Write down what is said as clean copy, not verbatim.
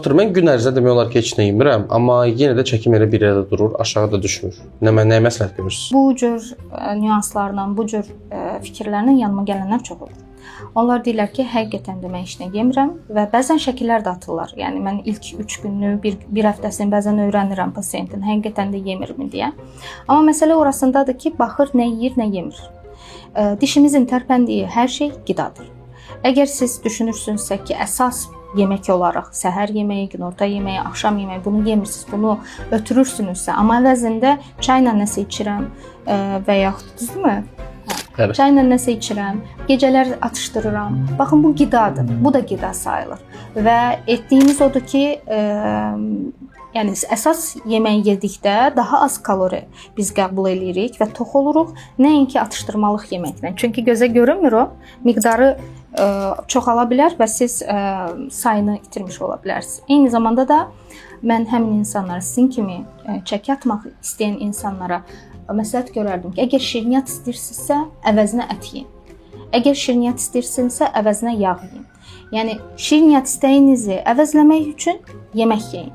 Doktor, mən gün ərzində demək olar ki, heç nə yemirəm, amma yenə də çəkim elə bir yerdə durur, aşağı da düşmür. Nə mən nəyə məsləhət görürsüz? Bu cür nüanslarla, bu cür fikirlərlə yanıma gələnlər çox olur. Onlar deyirlər ki, həqiqətən də mən heç nə yemirəm və bəzən şəkillər də atırlar. Yəni mən ilk 3 gününü, bir həftəsini bəzən öyrənirəm pasiyentin həqiqətən də yemirmi deyə. Amma məsələ orasındadır ki, baxır nə yeyir, nə yemir. Dişimizin tərpəndiyi hər şey qidadır. Əgər siz düşünürsünüzsə ki, əsas yemək olaraq səhər yeməyi, günorta yeməyi, axşam yeməyi bunu yemirsiniz, bunu ötürürsünüzsə, amma əvəzində çayla nəsə içirəm və yaxud düzdürmü? Bəli. Çayla nəsə içirəm, gecələr atışdırıram. Baxın bu qidadır. Bu da qida sayılır. Və etdiyimiz odur ki, yəni əsas yeməyi yedikdə daha az kalori biz qəbul eləyirik və tox oluruq, nəinki atışdırmalıq yeməklə. Çünki gözə görünmür o, miqdarı çoxala bilər və siz sayını itirmiş ola bilərsiniz. Eyni zamanda da mən həmin insanlara, sizin kimi çəki atmaq istəyən insanlara məsləhət görərdim ki, əgər şirniyyat istəyirsinizsə, əvəzinə ət yeyin. Əgər şirniyyat istəyirsinizsə, əvəzinə yağ yeyin. Yəni şirniyyat istəyinizi əvəzləmək üçün yemək yeyin.